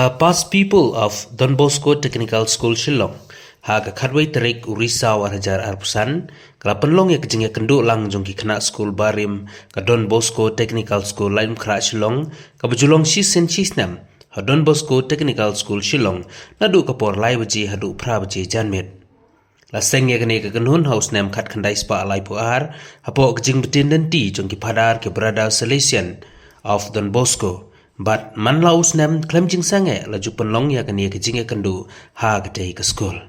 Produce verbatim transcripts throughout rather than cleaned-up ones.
Ka Past Pupil of Don Bosco Technical School Shillong, ha ka khatwei tarik u Risaw ar hajar arphew san, ka la pynlong ïa ka jingïakynduh lang jong ki khynnah skul barim ka Don Bosco Technical School Laitumkhrah Shillong, kaba ju long shisien shisnem ha Don Bosco Technical School Shillong, naduh ka por lai baje haduh phra baje janmiet. La seng ïa kane ka kynhun ha u snem khatkhyndai spah laiphew ar, hapoh ka jingbtin lynti jong ki phadar ki Brother Salesian of Don Bosco. Bad man la u snem khlem jingsangeh la ju pynlong ïa kane ka jingïakynduh ha katei ka skul.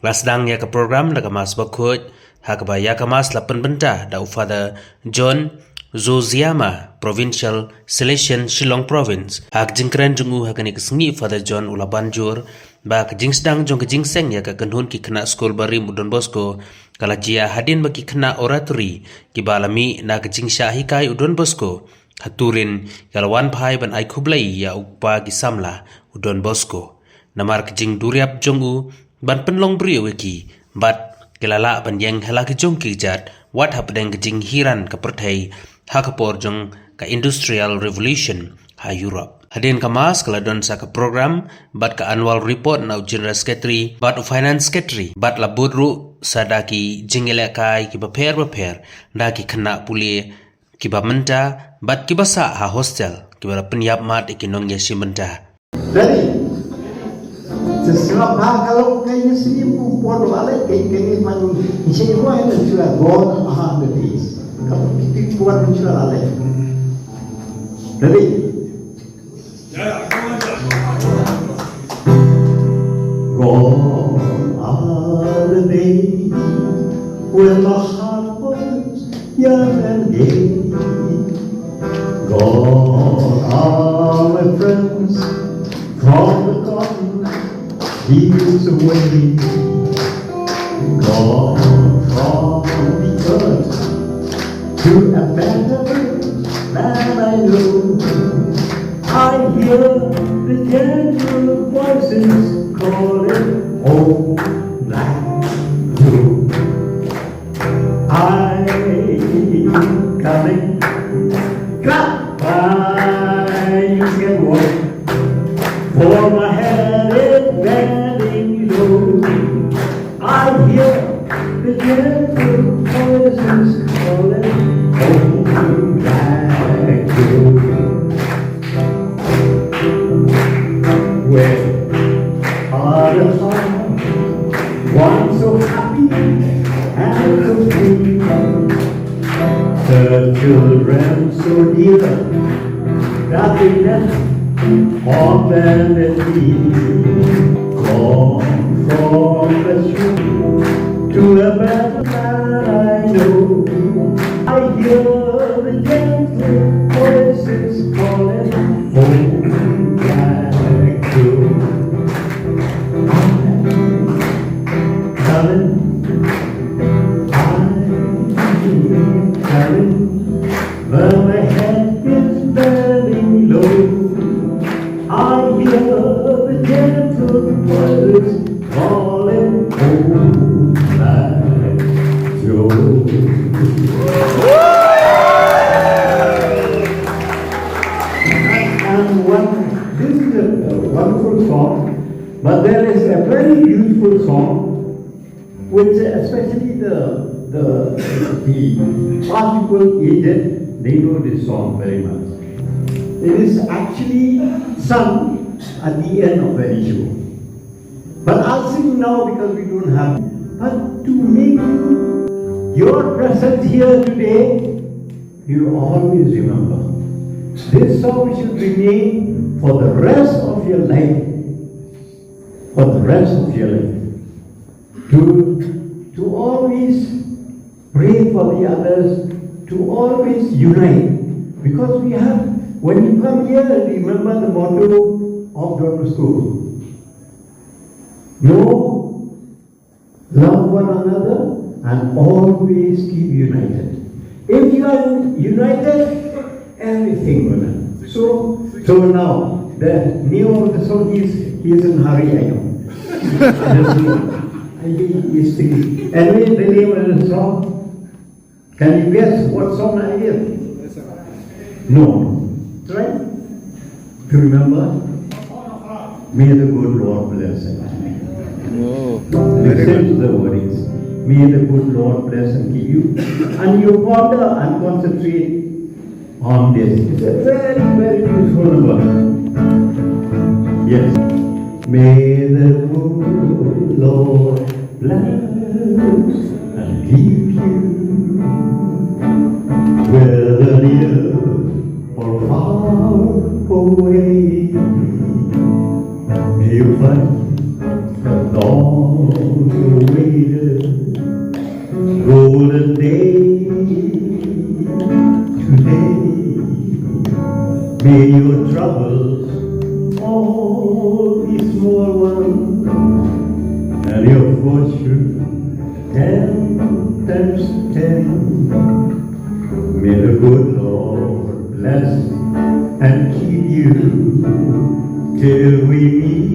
La sdang ïa ka program da ka Mass bakhuid, ha kaba ïa ka Mass la pynbynta da u Father John Zoziama, Provincial Salesian Shillong Province. Ha ka jingkren jong u ha kane ka sngi, Father John u la ban jur ba ka jingsdang jong ka jingseng ïa ka kynhun ki khynnah skul barim u Don Bosco ka la jia hadien ba ki khynnah oratory kiba la mih na ka jingshah hikai u Don Bosco ha Turin ka la wan phai ban ai khublei ïa u kpa ki samla u Don Bosco namar ka jingduriap jong u ban pynlong briew ïa ki, bad ki la lah ban ïeng ha la ki jong ki kjat wat hapdeng ka jinghiran ka pyrthei ha ka por jong ka Industrial Revolution ha Europe. Hadien ka Mass ka la don sa ka program bad ka annual report na u General Secretary bad u Finance Secretary, bad la bud ruh sa da ki jingïalehkai kiba pher bapher da ki khynnah pule kiba mynta bad kiba sah ha hostel, kiba la pynïap mad ïa ki nongïashim bynta. Ready? Sesama kalau kayu sini pun pon balik kayu kami panu. Isai ruah yang sudah God aha the days. Kamu kita buat sudah lalai. Ready? Gone are the days when my heart was young and gay. Gone are my friends from the cotton fields away. Gone from the earth to a better land I know. I hear the gentle voices calling, "Home, back to." I'm coming. Clap, you can walk, for my head is bending low. I hear the gentle voices calling, "Home, back to." Where are the hearts once so happy and so free? The children so dear that we left on bended knee. Gone from the shore to a better land I know. I hear the gentle voices calling, "Home, back to." Darling, I'm coming, but my head is bending low. I hear the gentle voice calling, "Home, back to." And one, this is a wonderful song, but there is a very beautiful song which especially the, the, the past people aged, they know this song very much. It is actually sung at the end of the ritual. But I'll sing now because we don't have. But to make you, your presence here today, you always remember. This song should remain for the rest of your life. For the rest of your life. To, to always pray for the others, to always unite. Because we have, when you come here, remember the motto of Don Bosco. Know, love one another and always keep united. If you are united, everything will happen. So, so now, the name of the song is, he is in hurry, I know. I think he is thinking. Anyway, the name of the song, can you guess what song I give? No. Try to remember. May the good Lord bless and keep you. Listen to the words. May the good Lord bless and keep you. And you ponder and concentrate on this. It's a very, very beautiful number. Yes. May the good Lord bless and keep you, whether near or far away. May you find the long-awaited golden day today. May your troubles all be small ones, and your fortune ten times ten. May the good Lord bless and keep you till we meet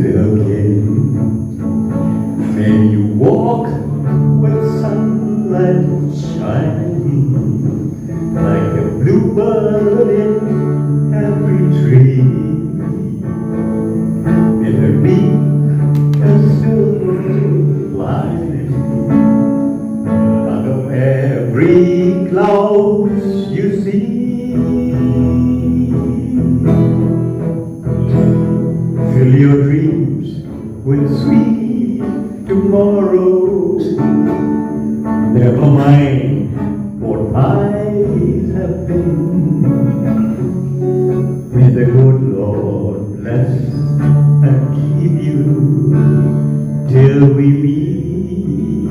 again. May you walk with sunlight shining like a bluebird in every tree. May there be a silver lining under every cloud you see. Fill your dreams with sweet tomorrow. Never mind what might have been. May the good Lord bless and keep you till we meet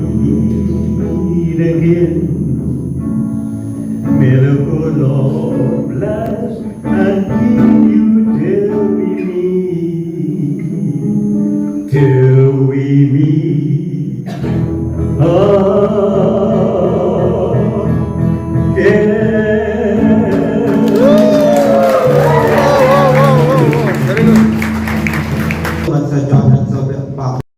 again. May the good Lord bless and keep you till we meet, till we meet